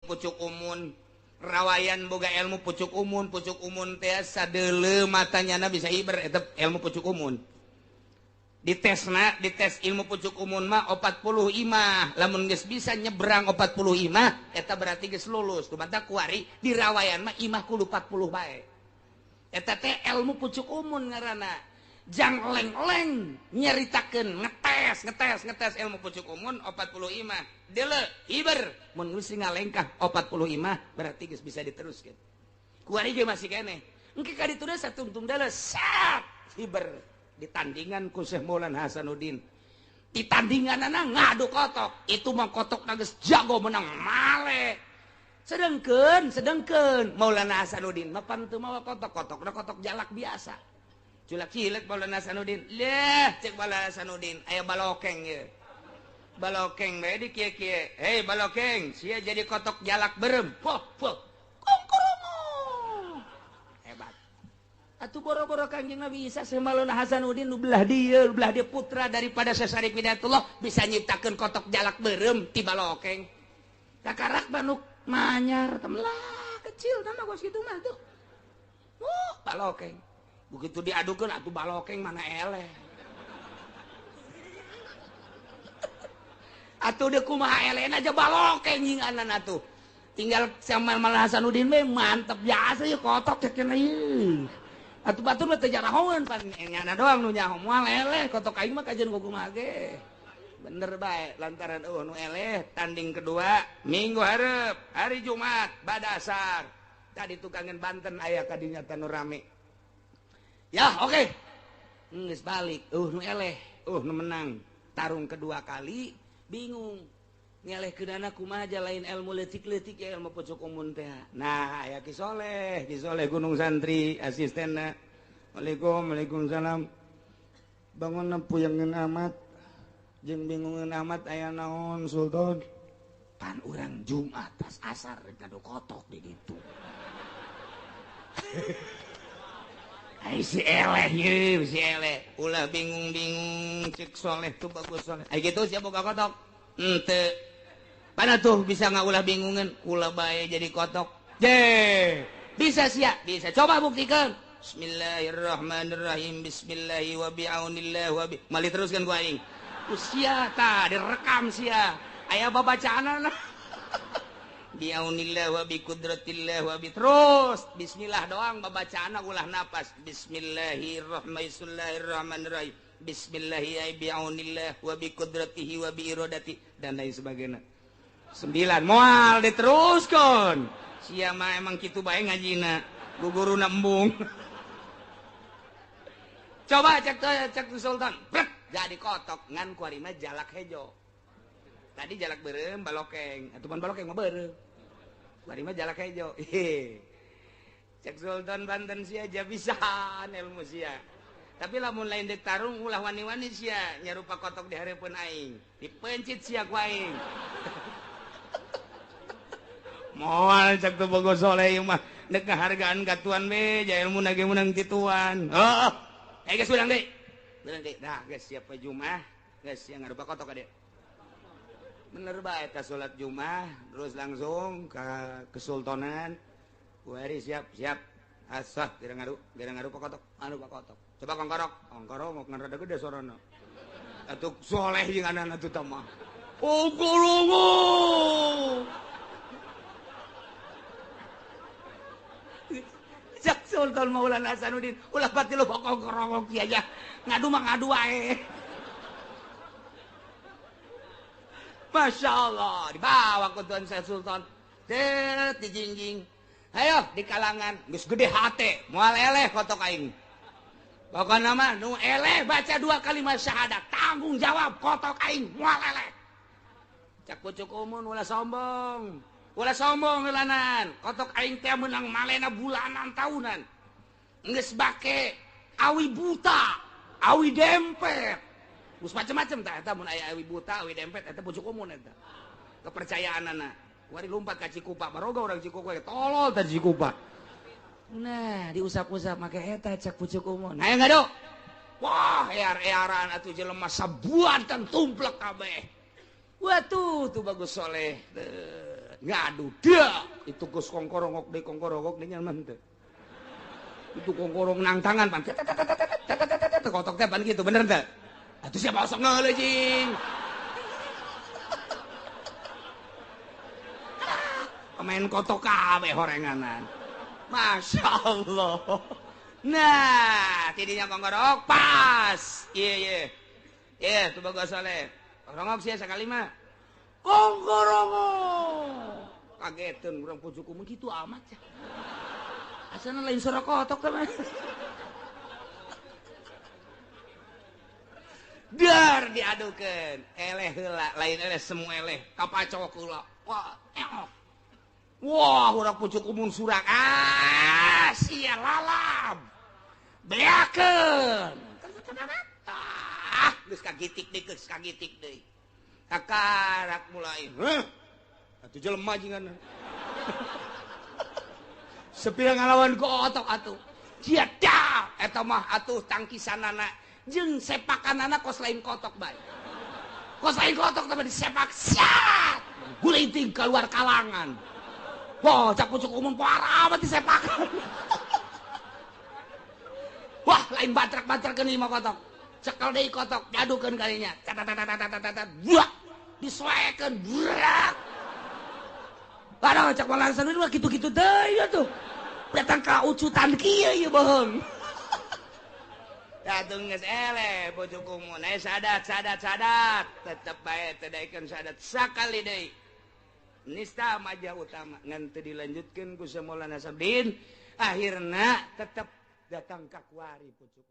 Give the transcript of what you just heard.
pucuk umun. Rawayan boga ilmu pucuk umun, pucuk umun teh sadeuleu matanyana bisa hiber eta ilmu pucuk umun. Ditesna, dites ilmu pucuk umun mah 40 imah. Lamun geus bisa nyebrang 40 imah, eta berarti geus lulus. Kumaha kuari di rawayan mah imah kudu 40 bae. Eta teh ilmu pucuk umun ngaranna. Jang leng-leng nyaritakeun ngetes ngetes ngetes ilmu pucuk umun 40 imah. Deuleu hiber mun geus ngalengkah 40 imah berarti geus bisa diteruskeun. Kuari ge masih keneh. Engke ka ditu deui satungtung deuleu sat hiber ditandingan ku Syekh Maulana Hasanuddin. Ditandinganana ngadu kotok, itu mah kotok geus jago menang male. Sedengkeun sedengkeun Maulana Hasanuddin mah pan teu mawa kotok, kotokna kotok jalak biasa. Culak cilek Maulana Hasanuddin. Leh, cek Maulana Hasanuddin, aya balokeng ye. Balokeng bae di kieu-kieu. Hei balokeng, sia jadi kotok jalak berem. Poh, poh. Kongkorongo. Hebat. Atuh boro-boro Kangjeng Nabi Isa Syekh Maulana Hasanuddin nu belah dieu, belah dieu putra daripada Syekh Syarif Hidayatullah bisa nyiptakeun kotok jalak berem ti balokeng. Kakarak manuk manyar temelah kecil nama gua kitu mah tuh. Balokeng. Begitu diadukan atuh balokeng mana eleh. Atuh deuk kumaha elehna aja balokeng nyinganan atuh. Tinggal sama Maulana Hasanuddin we mantep biasa ieu kotok cek cenah ieu. Atuh batur mah teu jarahoeun pan nyana doang nu nyaho moal eleh kotok aing mah kajeun kumaha ge. Bener bae lantaran eueuh nu eleh tanding kedua minggu hareup hari Jumat badasar. Tadi tukangan Banten aya ka dinya tanu rame. Ya oke, okay. Geus balik, nu eleh, nu menang. Tarung kedua kali, bingung. Ngeleh keunana kumaha aja lain ilmu leutik-leutik ya ilmu pucuk umun teh. Nah, aya Ki Soleh, Ki Soleh Gunung Santri asistenna. Waalaikum, waalaikumsalam. Bangunna puyengeun amat, jeung bingungeun amat aya naon Sultan. Pan urang Jumat tas asar rek ngadu kotok di ditu. Ai si eleh ye, si eleh. Ulah bingung-bingung cek Soleh tuh bagus Soleh. Ai kitu sia boga kotok. Henteu. Pana tuh bisa ngaulah bingungan, kula bae jadi kotok. Je. Bisa sia, bisa. Coba buktikan. Bismillahirrahmanirrahim. Bismillahi wa bi'aunillah wa bi. Mali teruskan ku aing. Usia ta direkam sia. Aya babacaanana. Biaunillah wa bi qudratillah wa bi terus bismillah doang babacaanna ulah napas. Bismillahirrahmanirrahim. Bismillahi biaunillah wa bi qudratihi wa bi iradati dan lain sebagainya. 9 moal diteruskeun. Sia mah emang kitu bae ngajina. Guguruna embung. Coba cek cek Sultan. Brek, jadi kotok ngan kuari mah jalak hejo. Tadi jalak beureum balokeng, atuh pan balokeng mah beureum. Kuari mah jalak hejo. Cek Sultan Banten sia aja bisaan ilmu sia. Tapi lamun lain dek tarung ulah wani-wani sia nyarupa kotok di hareupeun aing. Dipencit sia ku aing. Moal cek teu bogo soleh ieu mah deuk ngahargaan ka tuan we ja ilmuna ge meunang ti tuan. Oh, geus ulang deui. Ulang deui. Dah geus siap we Jumat, geus sia ngarupa kotok ka dieu. Bener bae eta salat Jumat terus langsung ke kesultanan. Kuari siap siap. Asah geura ngaru kotok, anu kotok. Coba kongkorok, kongkorok ngan rada gede sorana. Atuh soleh jeung anak atuh tah mah. Oh golongo. Cak Sultan Maulana Hasanuddin, ulah pati lu kongkorok kieu aja. Ngadu mah ngadu wae. Masya Allah, dibawa ke Tuan Syekh Sultan. Det dijingjing. Ayo di kalangan geus gede hate, moal eleh kotok aing. Pokona mah nu eleh baca 2 kalimat syahadat, tanggung jawab kotok aing moal eleh. Cak pucuk umun ulah sombong. Ulah sombong heulanan. Kotok aing teh meunang malena bulanan tahunan. Geus bake awi buta, awi dempet. Geus macem-macem tah eta mun aya awi buta, awi dempet eta pucuk umun eta. Kepercayaanana. Wari lompat ka Cikupa, baroga urang Cikupa tolol tah Cikupa. Nah, diusap-usap make eta cak pucuk umun. Aya ngadu. Wah, ear-earan atuh jelema sabuatan tumplek kabeh. Wah tuh, tuh bagus soleh. Ngadu dia itu geus kongkorongok deui kongkorongok deui nyaman teh. Itu kongkorong nang tangan pan. Kotok teh pan gitu bener teh. Atuh siapa osok ngeuleuh jing. Pemain kotok kabeh horenganan. Masya Allah. Nah, tidinya kongkorong pas. Iya iya. Iya, tuh bagus soleh. Kongkorong sih sekali mah. Kongkorong. Kagetan urang pucuk umum gitu amat ya. Asana lain suara kotok teman. Dar diadukeun. Eleh heula, lain eleh semua eleh. Kapacok heula. Wah, eok. Wah, urang pucuk umum surak. Ah, sia lalab. Beakeun. Ah, geus kagitik deui, geus kagitik deui. Kakarak mulai. Heuh. Atuh jelema jingan. Sepira ngalawan kotok atuh. Sia dah eta mah atuh tangkisanana jeung sepakanana kos lain kotok bae. Kos lain kotok teh disepak siat. Gulinting keluar kalangan. Wah, cak pucuk umum parah amat disepakan. Wah, lain batrak-batrakeun ieu mah kotok. Cekel deui kotok, diadukeun kalinya. Tat buah. Disoekeun, burak. Aduh, cak malansan mah kitu-kitu deui atuh. Datang ka ucutan kieu ieu bohong. Atuh geus eleh pucuk umum. Sadat sadat sadat, tetep bae teu daekeun sadat sakali deui. Nista majah utama ngan teu dilanjutkeun ku Maulana Sabdin akhirna tetep datang ka kuari pucuk.